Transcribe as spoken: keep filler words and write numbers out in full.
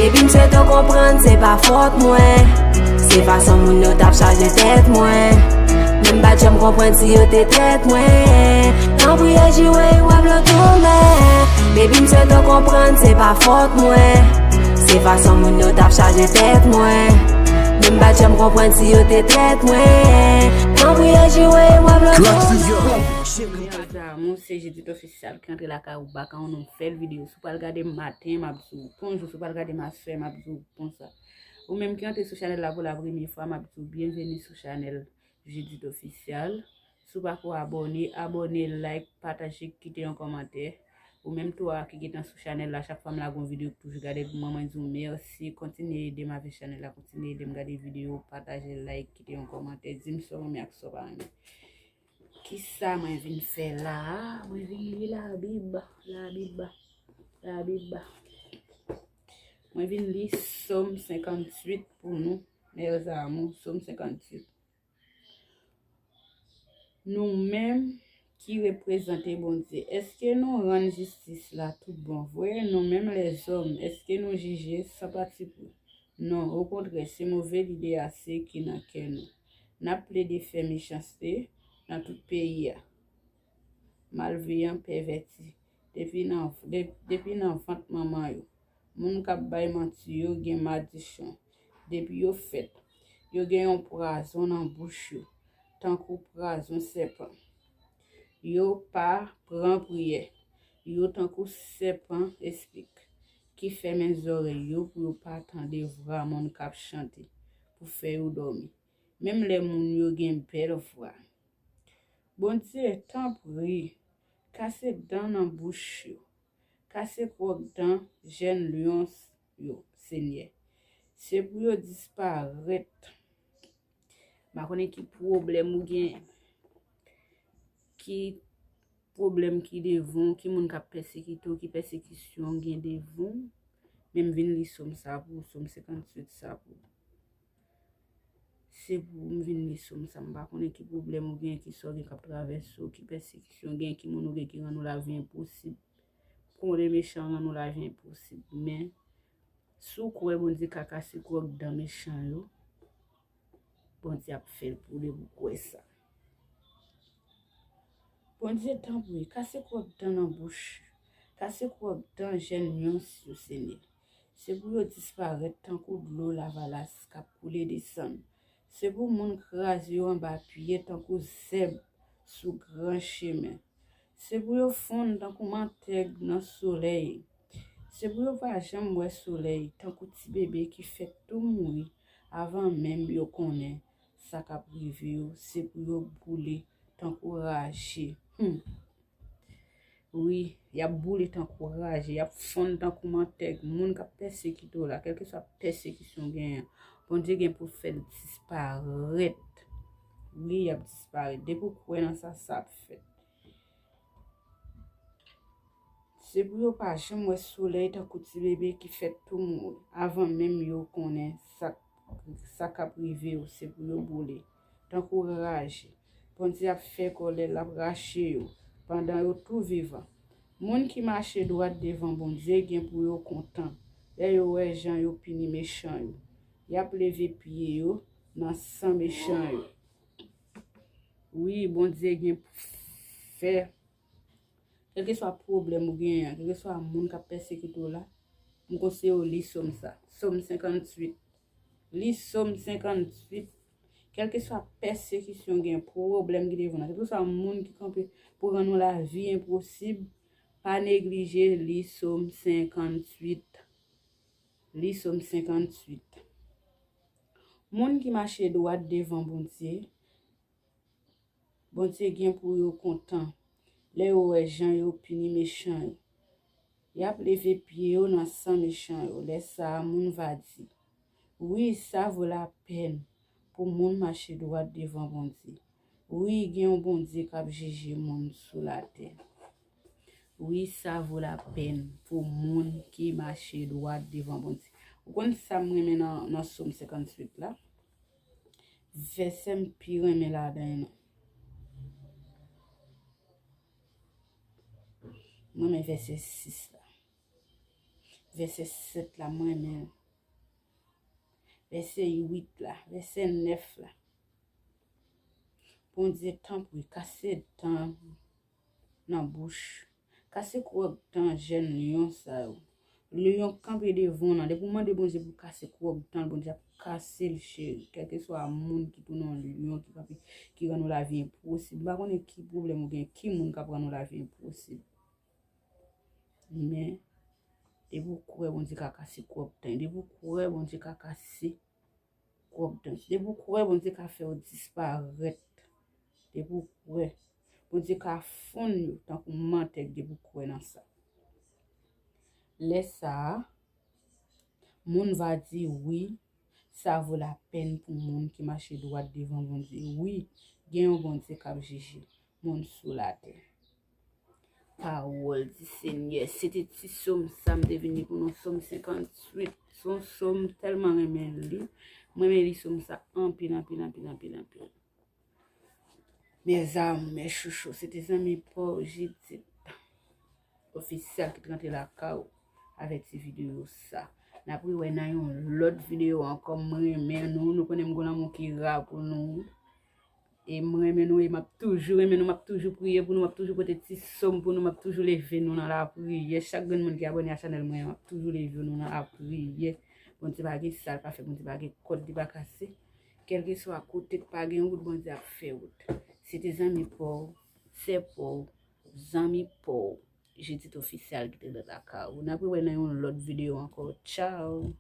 Baby, m swete w konprann, se pa fòt mwen. Se fason moun yo t ap chaje tèt mwen. Men m pa t janm konprann si yo te trèt mwen. Tanpri, ejire w ap lòt tounen. Baby, m swete w konprann, se pa fòt mwen. Se fason moun yo t ap chaje tèt mwen. Men m pa t janm konprann si yo te trèt mwen. Tanpri, ejire w ap lòt tounen. Mèl Zamou, se Judith Official ki antre lakay ou baka yon nouvèl videyo. Si w pral gade m maten, m ap di w bonjou. Si w pral gade m aswè, m ap di w bonswa. Ou menm ki antre sou chanèl la pou la premye fwa, m ap di w byenveni sou chanèl Judith Official. Si w pako abòne, abòne, like, pataje, kite yon kòmantè. Ou menm tou a ki gentan sou chanèl la, chak fwa m lage yon videyo, ou toujou gade l pou mwen, mwen di w mèsi. Kontinye ede m avèk chanèl la, kontinye ede m gade videyo, pataje, like, kite yon kòmantè, di m sa w renmen ak sa w pa renmen. Kisa mwen vin fè la a? Mwen vin li Labib, Labib, Labib. Mwen vin li Sòm senkantuit pou nou, mèl Zamou, Sòm senkantuit. Nou menm ki reprezante Bondye, èske nou rann jistis la tout bon vre? Nou menm lèzòm, èske nou jije san patipri? Non, okontrè, se move lide ase ki nan kè nou. N ap plede fè mechanste nan tout peyi a. Malveyan, pèvèti, depi nan, de- depi nan vant manman yo. Moun k ap bay manti yo gen madichon. Depi yo fèt, yo gen yon pwazon nan bouch yo, tankou pwazon sèpan. Yo pa pran priyè. Yo tankou sèpan espik ki fèmen zòrèy yo pou yo pa tande vwa moun k ap chante pou fè yo dòmi. Menm lè moun yo gen bèl vwa. Bondye, tanpri, kase dan nan bouch yo. Kase kwòk dan jèn lyon yo, Senyè. Se pou yo disparèt. M pa konnen ki pwoblèm ou gen, ki pwoblèm ki devan w, ki moun k ap pèsekite w, ki pèsekisyon w gen devan w. Men m vin li Sòm sa pou ou, Sòm senkantuit sa pou ou. Se pou m vin li Sòm sa, m pa konnen ki pwoblèm ou gen, ki sa w gen k ap travèse w, ki pèsekisyon w gen, ki moun ou gen ki rann ou lavi enposib. Konnen mechan rann ou lavi enposib. Men, si w kwè Bondye ka kase kwòk dan mechan yo, Bondye ap fè l pou ou depi w kwè sa. Bondye, tanpri, kase kwòk dan nan bouch, kase kwòk dan jèn lyon yo, Senyè. Se pou yo disparèt tankou dlo lavalas k ap koule desann. Se pou moun kraze yo anba pye tankou zèb sou gran chemen. Se pou yo fonn tankou mantèg nan solèy. Se pou yo pa janm wè solèy, tankou ti bebe ki fèk tou mouri avan menm yo konnen sa k ap rive yo. Se pou yo boule tankou raje. Hmm. Wi, y ap boule tankou raje, y ap fonn tankou mantèg. Moun k ap pèsekite w la, kèlkeswa pèsekisyon w genyen an, Bondye gen pou l fè l disparèt. Wi, y ap disparèt. Depi w kwè nan sa, sa ap fèt. Se pou yo pa janm wè solèy tankou ti bebe ki fèk tou mouri, avan menm yo konnen sa, sa k ap rive yo, se pou yo boule tankou raje. Bondye ap fè kòlè l ap rache yo pandan yo tou vivan. Moun ki mache dwat devan Bondye gen pou yo kontan lè yo wè jan yo pini mechan yo. Y ap leve pye yo nan san mechan yo. Wi, Bondye gen pou fè. Kèlkeswa pwoblèm ou genyen an, kèlkeswa moun k ap pèsekite w la, m konseye w li Sòm sa. Sòm senkantuit. Li Sòm senkantuit. Kèlkeswa pèsekisyon w gen, pwoblèm ki devan w la, kèlkeswa moun ki kanpe pou rann ou lavi enposib, pa neglije li Sòm senkantuit. Li Sòm senkantuit. Moun ki mache dwat devan Bondye, Bondye gen pou yo kontan lè yo wè jan yo pini mechan yo. Y ap leve pye yo nan san mechan yo. Lè sa a, moun va di, wi, sa vo lapèn pou moun mache dwat devan Bondye. Wi, gen yon Bondye k ap jije moun sou latè. Wi, sa vo lapèn pou moun ki mache dwat devan Bondye. Ou konn sa m renmen nan, nan Sòm senkantuit la? Vèsè m pi renmen ladan l nan. M renmen vèsè sis la. Vèsè sèt la, mwen renmen l. Vèsè uit la, vèsè nèf la. Bondye, tanpri, kase dan nan bouch. Kase kwòk dan jèn lyon sa yo. Lyon k kanpe devan w nan. Depi w mande Bondye pou kase kwòk dan l, Bondye ap kase l, cheri. Kèlkeswa moun ki tounen yon lyon ki kanpe, ki rann ou lavi enposib. M pa konnen ki pwoblèm ou gen, ki moun k ap rann ou lavi enposib. Men, depi w kwè Bondye ka kase kwòk dan, depi w kwè Bondye ka kase kwòk dan, depi w kwè Bondye ka fè w disparèt, depi w kwè Bondye ka fonn yo tankou mantèg, depi w kwè nan sa. Lè sa a, moun va di, wi, sa vo lapèn pou moun ki mache dwat devan Bondye. Wi, gen yon Bondye k ap jije moun sou latè. Pawòl di Senyè. Se te ti sòm sa m te vin li pou nou, sòm senkanntuit. Se yon sòm m tèlman renmen li. Mwen renmen li sòm sa anpil, anpil, anpil, anpil, anpil. Mes amours, mes chouchous, se te zanmi pa w Jidit Ofisyèl ki t rantre lakay ou avèk ti videyo sa. N ap rewè nan yon lòt videyo ankò. Mwen renmen nou, nou konnen m gon lanmou ki ra pou nou. E mwen renmen nou, e m ap toujou renmen nou, m ap toujou priye pou nou, m ap toujou pote ti sòm pou nou, m ap toujou leve nou nan lapriyè. Chak grenn moun ki abòne a chanèl mwen, m ap toujou leve nou nan lapriyè. Bondye pa gen sa l pa fè, Bondye pa gen kòd li pa kase. Kèlkeswa kote k pa gen wout, Bondye ap fè wout. Se te zanmi pa w, sè pa w, zanmi pa w, Jidit Ofisyèl ki te rantre lakay ou. N ap rewè nan yon lòt videyo ankò. Tchao!